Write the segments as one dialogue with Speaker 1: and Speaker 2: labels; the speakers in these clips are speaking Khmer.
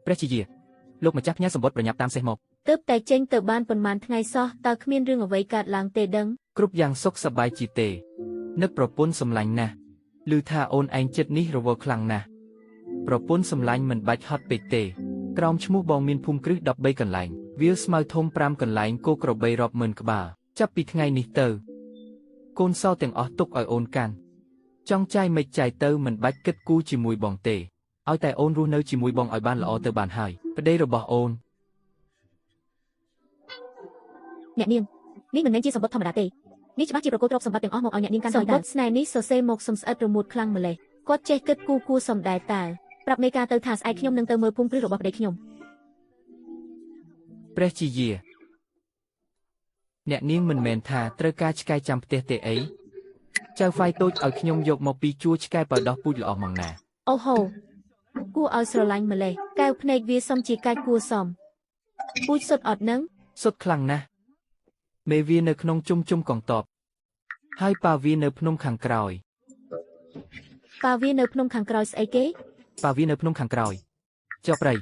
Speaker 1: ព្រះជាយាលោកម្ចាស់ផ្ញើសម្បត្តិប្រញាប់តាមសេះមក
Speaker 2: ទើបតែចេញទៅបានប៉ុន្មានថ្ងៃសោះតើគ្មានរឿងអ្វីកើតឡើងទេដឹង
Speaker 1: គ្រប់យ៉ាងសុខសប្បាយជាទេនឹកប្រពន្ធសម្លាញ់ណាស់ឮថាអូនឯងចិត្តនេះរវល់ខ្លាំងណាស់ប្រពន្ធសម្លាញ់មិនបាច់ហត់ពេកទេក្រោមឈ្មោះបងមានភូមិគ្រឹះ13កន្លែងវាលស្មៅធំ5កន្លែងគោក្របីរាប់ម៉ឺនក្បាលចាប់ពីថ្ងៃនេះទៅកូនសោទាំងអស់ទុកឲ្យអូនកាន់ចង់ចាយមិនចាយទៅមិនបាច់គិតគូរជាមួយបងទេឲ្យតែអូនរស់នៅជាមួយបងឲ្យបានល្អទៅបានហើយប្តីរបស់អូន
Speaker 3: អ្នកនាងនេះមិនមែនជាសម្បត្តិធម្មតាទេនេះច្បាស់ជាប្រគល់ទ្រព្យសម្បត្តិទាំងអស់មកឲ្យអ្នកនាងកាន់
Speaker 2: សម្បត្តិស្នេហ៍នេះសរសេរមកសំស្អិតរមួតខ្លាំងម្ល៉េះគាត់ចេះគិតគូគួសមដែរតើ
Speaker 3: ប្រាប់មេការទៅថាស្អែកខ្ញុំនឹងទៅមើលភូមិគ្រឹះរបស់ប្តីខ្ញុំ
Speaker 1: ព្រះជាយាអ្នកនាងមិនមែនថាត្រូវការឆ្កែចាំផ្ទះទេអីចៅហ្វាយតូចឲ្យខ្ញុំយកមកពីជួរឆ្កែបើដោះពូជល្អមកណា
Speaker 2: អូហូគួរឲ្យស្រឡាញ់ម្លេះកែវភ្នែកវាសំជាកាច់គួសមពូជសុតអត់នឹង
Speaker 1: សុតខ្លាំងណាស់មេវានៅក្នុងជុំជុំកងតបហើយប៉ាវានៅភ្នំខាងក្រោយ
Speaker 2: ប៉ាវានៅភ្នំខាងក្រោយស្អីគេ
Speaker 1: ប៉ាវានៅភ្នំខាងក្រោយចុះព្រៃ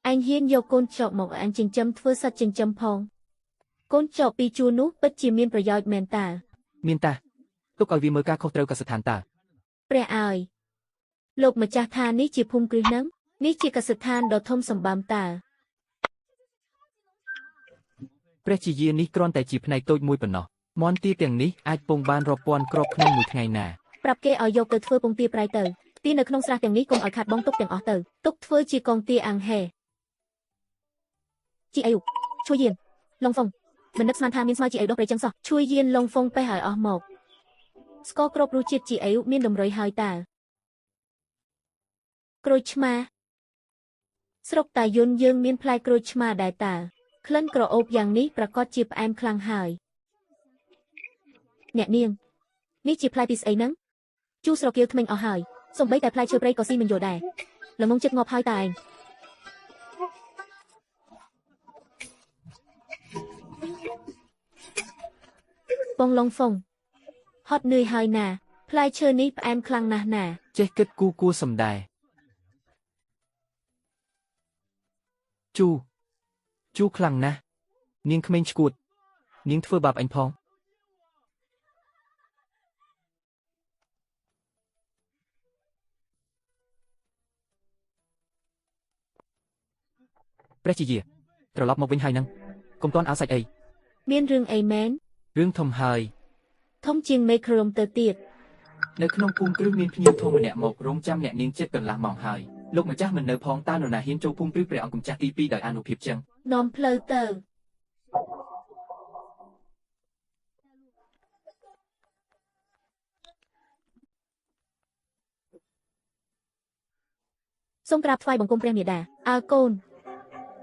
Speaker 2: អញហ៊ានយកកូនចកមកឲ្យអញចិញ្ចឹមធ្វើសត្វចិញ្ចឹមផងកូនចកពីជួរនោះពិតជាមានប្រយោជន៍មែនតើ
Speaker 1: មានតាទុកឲ្យវាមើលការខុសត្រូវកសិដ្ឋានតា
Speaker 2: ព្រះអើយលោកម្ចាស់ថានេះជាភូមិគ្រឹះនឹងនេះជាកសិដ្ឋានដ៏ធំសម្បើមតើ
Speaker 1: ព្រះជាយានេះគ្រាន់តែជាផ្នែកតូចមួយប៉ុណ្ណោះមន់ទាទាំងនេះអាចពងបានរាប់ពាន់គ្រាប់ក្នុងមួយថ្ងៃណា
Speaker 2: ប្រាប់គេឲ្យយកទៅធ្វើពងទាប្រៃទៅទីនៅក្នុងស្រះទាំងនេះកុំឲ្យខាត់បងទុកទាំងអស់ទៅទុកធ្វើជាកងទាអាំងហេ
Speaker 3: ជីអីជួយយានឡុងហ្វុងមិននឹកស្មានថាមានស្មៅជីអីដោះព្រៃចឹងសោះ
Speaker 2: ជួយយានលងហ្វុងបេះឲ្យអស់មកស្ករគ្រប់រសជាតិជីអីមានតម្រុយហើយតើក្រូចឆ្មាស្រុកតាយុនយើងមានផ្លែក្រូចឆ្មាដែរតើក្លិនក្រអូបយ៉ាងនេះប្រកាសជាផ្អែមខ្លាំងហើយ
Speaker 3: អ្នកនាងនេះជាផ្លែពីស្អីហ្នឹងជូរស្រកៀវថ្មិញអស់ហើយសំបីតែផ្លែឈើព្រៃក៏ស៊ីមិនយល់ដែរល្ងងចិត្តងាប់ហើយតាឯង
Speaker 2: ពងលងហ្វុងហត់នឿយហើយណាផ្លែឈើនេះផ្អែមខ្លាំងណាស់ណា
Speaker 1: ចេះគិតគូគួសំដែរជូជូខ្លាំងណាស់នាងក្មេងឈួតនាងធ្វើបាបអញផងព្រះជាយាត្រឡប់មកវិញហើយនឹងកុំទាន់អោសាច់អី
Speaker 2: មានរឿងអីមែន
Speaker 1: រឿងធំហើយ
Speaker 2: ធំជាងមេឃរំទៅទៀត
Speaker 1: នៅក្នុងភូមិគ្រឹះមានភ្ញៀវធំម្នាក់មករងចាំអ្នកនាងចិត្តកន្លះម៉ោងហើយលោកម្ចាស់មិននៅផងតើនរណាហ៊ានចូលភូមិគ្រឹះព្រះអង្គម្ចាស់ទី2ដោយអានុភាពចឹង
Speaker 2: នាំផ្លូវទៅ
Speaker 3: សូមក្រាបថ្វាយបង្គំព្រះមាតា
Speaker 2: អើកូន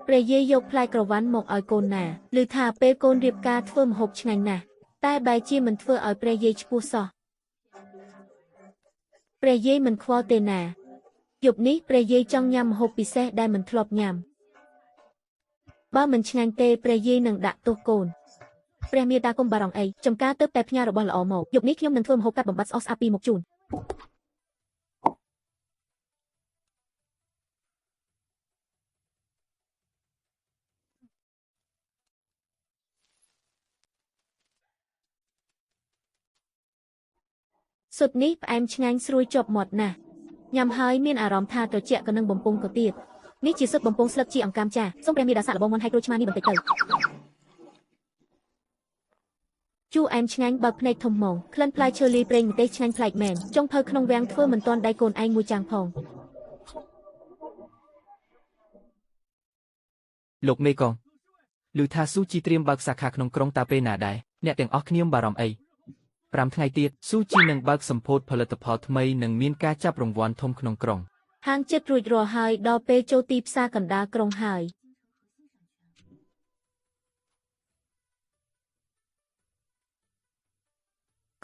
Speaker 2: ព្រះយាយយកផ្លែក្រវ៉ាន់មកឲ្យកូនណាឮថាពេលកូនរៀបការធ្វើម្ហូបឆ្ងាញ់ណាស់តែបែរជាមិនធ្វើឲ្យព្រះយាយឈ្ពោះសោះព្រះយាយមិនខ្វល់ទេណាយប់នេះព្រះយាយចង់ញ៉ាំម្ហូបពិសេសដែលមិនធ្លាប់ញ៉ាំបើមិនឆ្ងាញ់ទេព្រះយាយនឹងដាក់ទោសកូន
Speaker 3: ព្រះមាតាកុំបារម្ភអីចំការទៅតែផ្ញើរបស់ល្អមកយប់នេះខ្ញុំនឹងធ្វើម្ហូបកាត់បំបត្តិស្អុះស្អាប់ពីមកជូន
Speaker 2: ស៊ុតនេះផ្អែមឆ្ងាញ់ស្រួយជាប់មាត់ណាស់ញ៉ាំហើយមានអារម្មណ៍ថាត្រជាក់ក៏នឹងបំពង់ក៏ទៀត
Speaker 3: នេះជាស៊ុតបំពង់ស្លឹកជាអង្កាមចាសូមព្រះមាតាសាកល្បងមាន់ហើយក្រូចឆ្មានេះបន្តិចទៅ
Speaker 2: ជូរអែមឆ្ងាញ់បើកភ្នែកធំហ្មងក្លិនផ្លែឈើលីប្រេងម្ទេសឆ្ងាញ់ប្លែកមែនចុងភៅក្នុងវាំងធ្វើមិនទាន់ដៃកូនឯងមួយចាងផង
Speaker 1: លោកមេកងឮថាស៊ូជីត្រៀមបើកសាខាក្នុងក្រុងតាពេលណាដែរអ្នកទាំងអស់គ្នាបារម្ភអី5ថ្ងៃទៀតស៊ូជីនឹងបើកសម្ពោធផលិតផលថ្មីនិងមានការចាប់រង្វាន់ធំក្នុងក្រុង
Speaker 2: ហាងចិត្តរួចរាល់ហើយដល់ពេលចូលទីផ្សារកណ្ដាលក្រុងហើយ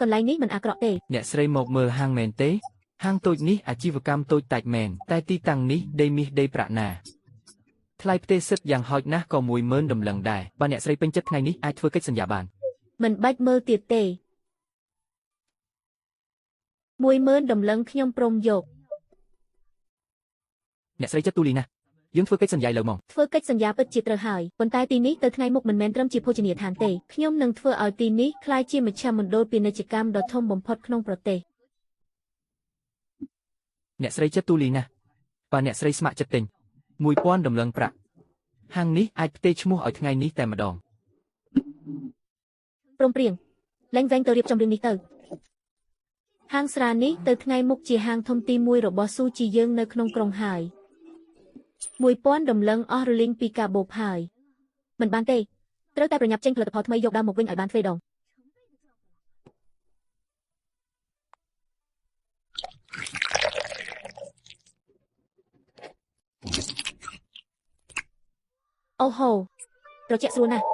Speaker 3: កន្លែងនេះមិនអាក្រក់ទេ
Speaker 1: អ្នកស្រីមកមើលហាងមែនទេហាងតូចនេះអាជីវកម្មតូចតាចមែនតែទីតាំងនេះដីមាសដីប្រាក់ណាថ្លៃផ្ទេសិតយ៉ាងហោចណាស់ក៏10000តម្លឹងដែរបើអ្នកស្រីពេញចិត្តថ្ងៃនេះអាចធ្វើកិច្ចសន្យាបាន
Speaker 2: មិនបាច់មើលទៀតទេ10000តម្លឹងខ្ញុំព្រមយក
Speaker 1: អ្នកស្រីចិត្តទូលីណាស់យើងធ្វើកិច្ចសន្យាលើមក
Speaker 3: ធ្វើកិច្ចសន្យាពិតជាត្រូវហើយប៉ុន្តែទីនេះទៅថ្ងៃមុខមិនមែនត្រឹមជាភោជនីយដ្ឋានទេខ្ញុំនឹងធ្វើឲ្យទីនេះក្លាយជាមជ្ឈមណ្ឌលពាណិជ្ជកម្មដ៏ធំបំផុតក្នុងប្រទេស
Speaker 1: អ្នកស្រីចិត្តទូលីណាស់បើអ្នកស្រីស្ម័គ្រចិត្តទិញ1000តម្លឹងប្រាក់ហាងនេះអាចផ្ទេរឈ្មោះឲ្យថ្ងៃនេះតែម្ដង
Speaker 3: ព្រមព្រៀងលែងវែងទៅរៀបចំរឿងនេះទៅហាងស្រានេះទៅថ្ងៃមុខជាហាងធំទី1របស់ស៊ូជីយើងនៅក្នុងក្រុងហើយ1000តម្លឹងអស់រលីងពីកាបូបហើយមិនបានទេត្រូវតែប្រញាប់ចេញផលិតផលថ្មីយកដើមមកវិញឲ្យបានទ្វេដងអូហូត្រជាក់ស្រួលណាស់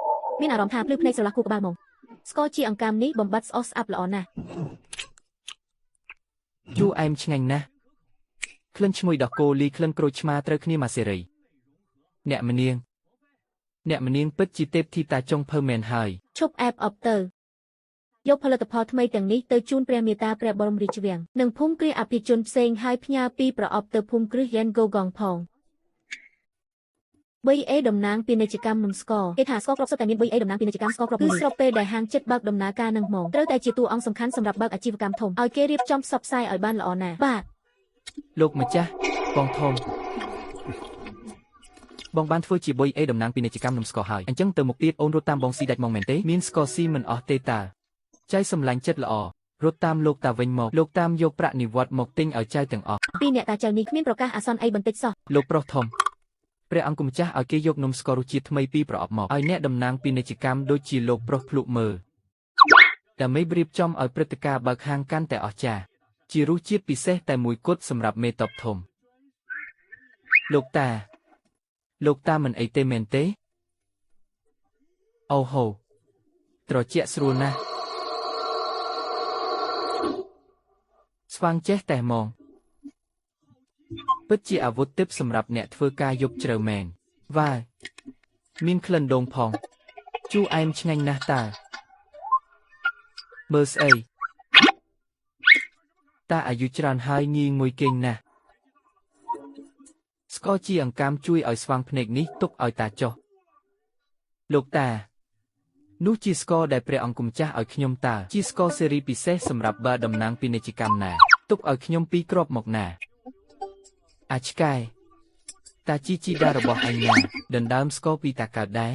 Speaker 3: មានអារម្មណ៍ថាភ្លឺភ្នែកស្រឡះគូក្បាលមកស្ករជាអង្កាមនេះបំបត្តិស្អុះស្អាប់ល្អណាស់
Speaker 1: ជូរអែមឆ្ងាញ់ណាស់ក្លិនឈ្ងុយដោះគោលីក្លិនក្រូចឆ្មាត្រូវគ្នាមកសេរីអ្នកម្នាងអ្នកម្នាងពិតជាទេពធីតាចុងភៅមែនហើយ
Speaker 3: ឈប់អែបអបទៅយកផលិតផលថ្មីទាំងនេះទៅជូនព្រះមេតាព្រះបរមរាជវាំងនិងភូមិគ្រាអភិជនផ្សេងហើយផ្ញើពីប្រអប់ទៅភូមិគ្រឹះយ៉ែនហ្គោកងផង 3A តំណាងពាណិជ្ជកម្មនំស្ករគេថាស្ករគ្រាប់សុទ្ធតែមាន 3A តំណាងពាណិជ្ជកម្មស្ករគ្រាប់គឺស្របពេលដែលហាងចិត្តបើកដំណើរការនឹងមកត្រូវតែជាតួអង្គសំខាន់សម្រាប់បើកអាជីវកម្មធំឲ្យគេរៀបចំផ្សព្វផ្សាយឲ្យបានល្អណាស់បាទ
Speaker 1: លោកម្ចាស់បងធំបងបានធ្វើជាបុយអេតំណាងពាណិជ្ជកម្មនំស្ករហើយអញ្ចឹងទៅមុខទៀតអូនរត់តាមបងស៊ីដាច់មកមែនទេមានស្ករស៊ីមិនអស់ទេតាចៃសម្លាញ់ចិត្តល្អរត់តាមលោកតាវិញមកលោកតាមយកប្រាក់និវត្តន៍មកទិញឲ្យចៅទាំងអស់
Speaker 3: ពីអ្នកតាចៅនេះគ្មានប្រកាសអាសន្នអីបន្តិចសោះ
Speaker 1: លោកប្រុសធំព្រះអង្គម្ចាស់ឲ្យគេយកនំស្កររសជាតិថ្មីពីប្រអប់មកឲ្យអ្នកតំណាងពាណិជ្ជកម្មដូចជាលោកប្រុសភ្លុកមើលដើម្បីរៀបចំឲ្យព្រឹត្តិការណ៍បើកហាងកាន់តែអស្ចារ្យជារសជាតិពិសេសតែមួយគត់សម្រាប់មេតបធំលោកតាលោកតាមិនអីទេមែនទេអូហូត្រជាក់ស្រួលណាស់ស្វាងចេះតែហ្មងពិតជាអាវុធទិព្វសម្រាប់អ្នកធ្វើការយប់ជ្រៅមែនវ៉ាមានក្លិនដូងផងជូរអែមឆ្ងាញ់ណាស់តាមើលស្អីតាអាយុច្រើនហើយងាយងុយគេងណាស់ស្ករជាអង្កាមជួយឲ្យស្វាងភ្នែកនេះទុកឲ្យតាចុះលោកតានោះជាស្ករដែលព្រះអង្គម្ចាស់ឲ្យខ្ញុំតើជាស្ករសេរីពិសេសសម្រាប់បើតំណាងពាណិជ្ជកម្មណាទុកឲ្យខ្ញុំពីរគ្រាប់មកណាអាឆ្កែតាជីជីដារបស់អញណាដណ្ដើមស្ករពីតាកើតដែរ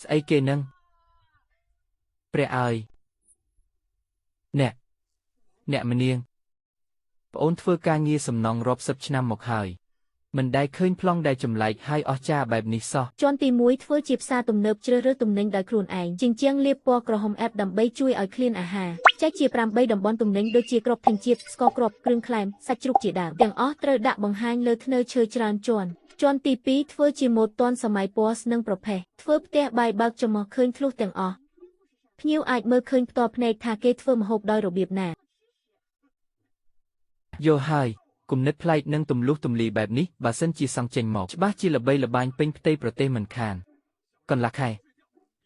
Speaker 1: ស្អីគេនឹងព្រះអើយអ្នកអ្នកម្នាងប្អូនធ្វើការងារសំណងរាប់សិបឆ្នាំមកហើយមិនដែលឃើញប្លង់ដែលចម្លែកហើយអស្ចារ្យបែបនេះសោះ
Speaker 3: ជាន់ទី1ធ្វើជាផ្សារទំនើបជ្រើសរើសទំនិញដោយខ្លួនឯងជាងជាងលាបពណ៌ក្រហមអែបដើម្បីជួយឲ្យឃ្លានអាហារចែកជា8តំបន់ទំនិញដូចជាគ្រាប់ធញ្ញជាតិស្ករគ្រាប់គ្រឿងក្លែមសាច់ជ្រូកជាដើមទាំងអស់ត្រូវដាក់បង្ហាញលើធ្នើឈើច្រើនជាន់ជាន់ទី2ធ្វើជាម៉ូដទាន់សម័យពណ៌និងប្រផេះធ្វើផ្ទះបាយបើកចំហឃើញធ្លុះទាំងអស់ភ្ញៀវអាចមើលឃើញផ្ទាល់ភ្នែកថាគេធ្វើម្ហូបដោយរបៀបណា
Speaker 1: យកហើយគំនិតប្លែកនិងទម្លុះទម្លាយបែបនេះបើសិនជាសង់ចេញមកច្បាស់ជាល្បីល្បាញពេញផ្ទៃប្រទេសមិនខានកន្លះខែ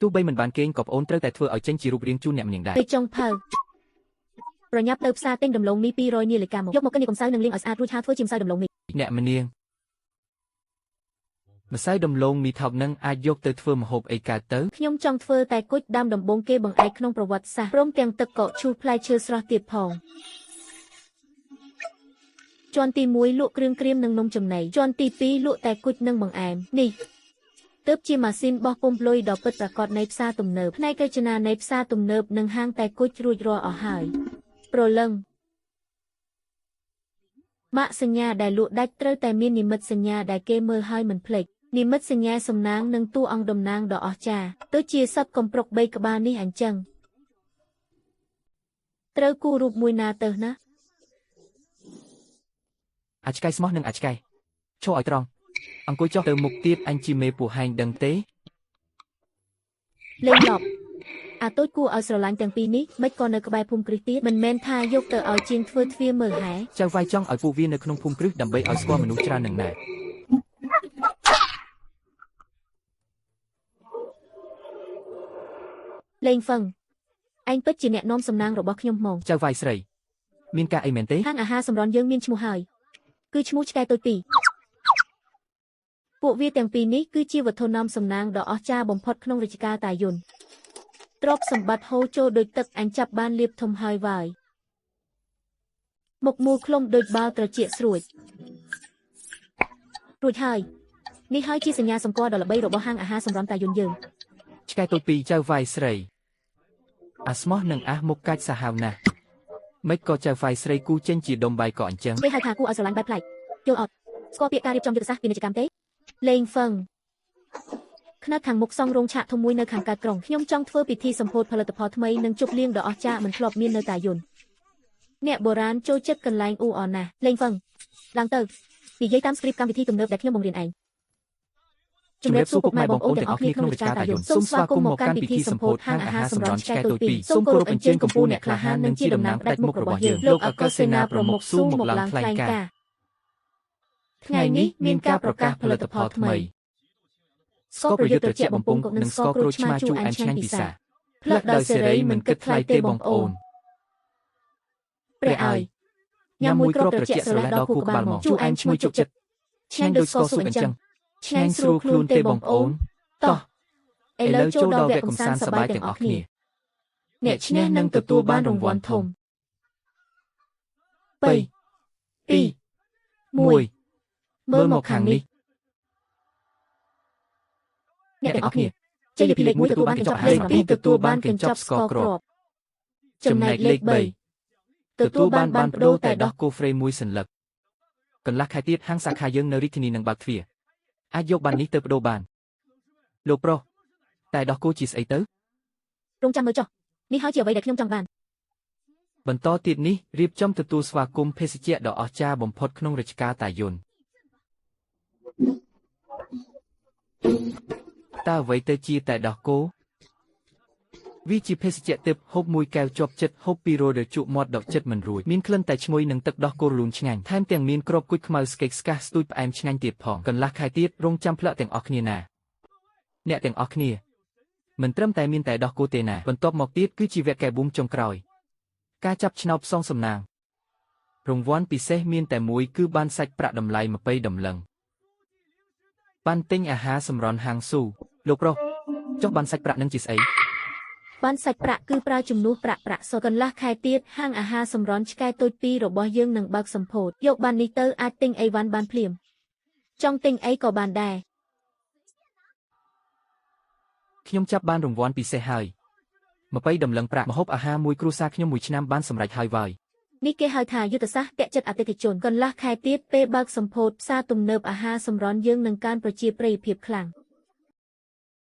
Speaker 1: ទោះបីមិនបានគេងក៏ប្អូនត្រូវតែធ្វើឲ្យចេញជារូបរាងជូនអ្នកម្នាងដែរ
Speaker 3: ពេលចុងភៅប្រញាប់ទៅផ្សារទិញដំឡូងមី200នាឡិកាមកយកមកកិនកំសៅនិងលាងឲ្យស្អាតរួចហើយធ្វើជាម្សៅដំឡូងមី
Speaker 1: អ្នកម្នាងម្សៅដំឡូងមីថោកនឹងអាចយកទៅធ្វើម្ហូបអីកើតទៅ
Speaker 3: ខ្ញុំចង់ធ្វើតែគុជដើមដំបូងគេបង្អែកក្នុងប្រវត្តិសាស្ត្រព្រមទាំងទឹកកកឈូសផ្លែឈើស្រស់ទៀតផងជាន់ទី1លក់គ្រឿងក្រៀមនិងនំចំណីជាន់ទី2លក់តែគុជនិងបង្អែមនេះទើបជាម៉ាស៊ីនបោះពុម្ពលុយដ៏ពិតប្រាកដនៃផ្សារទំនើបផ្នែករចនានៃផ្សារទំនើបនិងហាងតែគុជរួចរាល់អស់ហើយប្រលឹងម៉ាកសញ្ញាដែលលក់ដាច់ត្រូវតែមាននិមិត្តសញ្ញាដែលគេមើលហើយមិនភ្លេចនិមិត្តសញ្ញាសំណាងនិងតួអង្គតំណាងដ៏អស្ចារ្យដូចជាសត្វកំប្រុក3ក្បាលនេះអញ្ចឹងត្រូវគូរូបមួយណាទៅណា
Speaker 1: អាចឆ្កែស្មោះនិងអាចឆ្កែឈរឲ្យត្រង់អង្គុយចុះទៅមុខទៀតអញជាមេពូហែងដឹងទេ
Speaker 3: លេងឡប់អាតូចគួរឲ្យស្រឡាញ់ទាំងពីរនេះមិនក៏នៅក្បែរភូមិគ្រឹះទៀតមិនមែនថាយកទៅឲ្យជាងធ្វើទ្វារមើលហែ
Speaker 1: ចៅវាយចង់ឲ្យពួកវានៅក្នុងភូមិគ្រឹះដើម្បីឲ្យស្គាល់មនុស្សច្រើននឹងណា
Speaker 3: លេងហ្វឹងឯងពិតជាអ្នកនាំសំណាងរបស់ខ្ញុំហ្មង
Speaker 1: ចៅវាយស្រីមានការអីមែនទេ
Speaker 3: ហាងអាហារសម្រន់យើងមានឈ្មោះហើយគឺឈ្មោះឆ្កែតូចពីរ
Speaker 2: ពួកវាទាំងពីរនេះគឺជាវត្ថុនាំសំណាងដ៏អស្ចារ្យបំផុតក្នុងរជ្ជកាលតាយុនទ្រព្យសម្បត្តិហូរចូលដូចទឹកអញចាប់បានលាភធំហើយវាយមុខមូលឃ្លុំដូចបាល់ត្រចៀកស្រួចរួចហើយនេះហើយជាសញ្ញាសម្គាល់ដ៏ល្បីរបស់ហាងអាហារសម្រន់តាយុនយើង
Speaker 1: ឆ្កែតូចពីរចៅវាយស្រីអាស្មោះនិងអាសមុខកាច់សាហាវណាស់មិនក៏ចៅហ្វាយស្រីគូចេញជាដុំបាយក៏អញ្ចឹង
Speaker 2: គេហៅថាគួរឲ្យស្រឡាញ់បែបប្លែកយល់អត់ស្គាល់ពាក្យការរៀបចំយុទ្ធសាស្ត្រពាណិជ្ជកម្មទេលេងហ្វឹងខ្នាតខាងមុខសង់រោងឆាកធំមួយនៅខាងកើតក្រុងខ្ញុំចង់ធ្វើពិធីសម្ពោធផលិតផលថ្មីនិងជប់លៀងដ៏អស្ចារ្យមិនធ្លាប់មាននៅតាយុនអ្នកបុរាណចូលចិត្តកន្លែងអ៊ូអរណាស់លេងហ្វឹងឡើងទៅនិយាយតាមស្គ្រីបកម្មវិធីទំនើបដែលខ្ញុំបង្រៀនឯង
Speaker 1: ជំរាបសួរពុកម៉ែបងប្អូនទាំងអស់គ្នាក្នុងរជ្ជកាលតាយុនសូមស្វាគមន៍មកកាន់ពិធីសម្ពោធហាងអាហារសម្រន់ឆ្កែតូចពីរសូមគោរពអញ្ជើញកំពូលអ្នកក្លាហាននិងជាតំណាងផ្ដាច់មុខរបស់យើងលោកអគ្គសេនាប្រមុខស៊ូមកឡើងថ្លែងការណ៍
Speaker 2: ថ្ងៃនេះមានការប្រកាសផលិតផលថ្មី
Speaker 1: ស្ករប្រយុទ្ធត្រជាក់បំពង់និងស្ករក្រូចឆ្មាជូរអែមឆ្ងាញ់ពិសាផ្លឹកដោយសេរីមិនគិតថ្លៃទេបងប្អូន
Speaker 2: ព្រះឲ្យញ៉ាំមួយគ្រាប់ត្រជាក់ស្រឡះដល់ខួរក្បាលមកជូរអែមឈ្ងុយជក់ចិត្តឆ្ងាញ់ដូចស្ករស៊ុបអញ្ចឹង
Speaker 1: ឆ្ងាញ់ស្រួលខ្លួនទេបងប្អូនតោះ
Speaker 2: ឥឡូវ
Speaker 1: ឥឡូវ
Speaker 2: ចូល
Speaker 1: ចូលដល់
Speaker 2: ដល់វគ្គកំ
Speaker 1: វគ្គកំសា
Speaker 2: សាន្តសប្បាយ
Speaker 1: ន្តសប្បាយ
Speaker 2: ទាំងអស់គ្នា
Speaker 1: ទាំងអស់គ្នា
Speaker 2: អ្នក
Speaker 1: អ្នកឈ្នះ
Speaker 2: ឈ្នះ
Speaker 1: នឹង
Speaker 2: នឹងទ
Speaker 1: ទទួល
Speaker 2: ទទួល
Speaker 1: បានរង្
Speaker 2: បានរង្វា
Speaker 1: វាន់ធំ
Speaker 2: ន់ធំ3 2
Speaker 1: 1
Speaker 2: 1
Speaker 1: មើ
Speaker 2: មើល
Speaker 1: លមកខាង
Speaker 2: មកខាងនេះ
Speaker 1: នេះ
Speaker 2: អ្នក
Speaker 1: អ្នក
Speaker 2: ទាំង
Speaker 1: ទាំង
Speaker 2: អស់
Speaker 1: អស់
Speaker 2: គ្នា
Speaker 1: គ្នា
Speaker 2: ជ័យលាភី
Speaker 1: ជ័យលា
Speaker 2: លេខ
Speaker 1: ភីលេខ
Speaker 2: 1
Speaker 1: 1
Speaker 2: ទទួលបា
Speaker 1: ទទួល
Speaker 2: នកញ្ចប់
Speaker 1: បា
Speaker 2: ស្ករ
Speaker 1: នក
Speaker 2: គ្រាប់
Speaker 1: ញ្ចប់ស្ករគ្រាប់
Speaker 2: ចំណែ
Speaker 1: ចំណែ
Speaker 2: កលេខ
Speaker 1: កលេខ
Speaker 2: 3
Speaker 1: 3
Speaker 2: ទទួល
Speaker 1: ទទួល
Speaker 2: បាន
Speaker 1: បាន
Speaker 2: បានបដូ
Speaker 1: បានបដូរ
Speaker 2: រតែដោះ
Speaker 1: តែដោះគោហ្វ្រេមួយសន្លឹកកន្លះខែទៀតហាងសាខាយើងនៅរាជធានីនឹងបើកទ្វារអាចយកបាននេះទៅបដូរបានលោកប្រុសតែដោះគោជាស្អីទៅ
Speaker 2: រងចាំមើលចុះនេះហើយជាអ្វីដែលខ្ញុំចង់បាន
Speaker 1: បន្តទៀតនេះរៀបចំទទួលស្វាគមន៍ភេសជ្ជៈដ៏អស្ចារ្យបំផុតក្នុងរជ្ជកាលតាយុនតើអ្វីទៅជាតែដោះគោវាជាភេសជ្ជៈទិព្វហូបមួយកែវជាប់ចិត្តហូបពីររជក់មាត់ដកចិត្តមិនរួចមានក្លិនតែឈ្ងុយនិងទឹកដោះគោរលូនឆ្ងាញ់ថែមទាំងមានគ្រាប់គុជខ្មៅស្កេកស្កាស់ស្ទួយផ្អែមឆ្ងាញ់ទៀតផងកន្លះខែទៀតរងចាំផ្លឹកទាំងអស់គ្នាណាអ្នកទាំងអស់គ្នាមិនត្រឹមតែមានតែដោះគោទេណាបន្ទាប់មកទៀតគឺជាវគ្គកែប៊ុំចុងក្រោយការចាប់ឆ្នោតផ្សងសំណាងរង្វាន់ពិសេសមានតែមួយគឺបានសាច់ប្រាក់តម្លៃ20តម្លឹងបានទិញអាហារសម្រន់ហាងស៊ូលោកប្រុសចុះបានសាច់ប្រាក់នឹងជាស្អី
Speaker 2: បានសាច់ប្រាក់គឺប្រើជំនួសប្រាក់ប្រាក់សុទ្ធកន្លះខែទៀតហាងអាហារសម្រន់ឆ្កែតូចពីររបស់យើងនឹងបើកសម្ពោធយកបាននេះទៅអាចទិញអីវ៉ាន់បានភ្លាមចង់ទិញអីក៏បានដែរ
Speaker 1: ខ្ញុំចាប់បានរង្វាន់ពិសេសហើយ20តម្លឹងប្រាក់ម្ហូបអាហារមួយគ្រួសារខ្ញុំមួយឆ្នាំបានសម្រេចហើយវាយ
Speaker 2: នេះគេហៅថាយុទ្ធសាស្ត្រតាក់ចិត្តអតិថិជនកន្លះខែទៀតពេលបើកសម្ពោធផ្សារទំនើបអាហារសម្រន់យើងនឹងកើនប្រជាប្រិយភាពខ្លាំង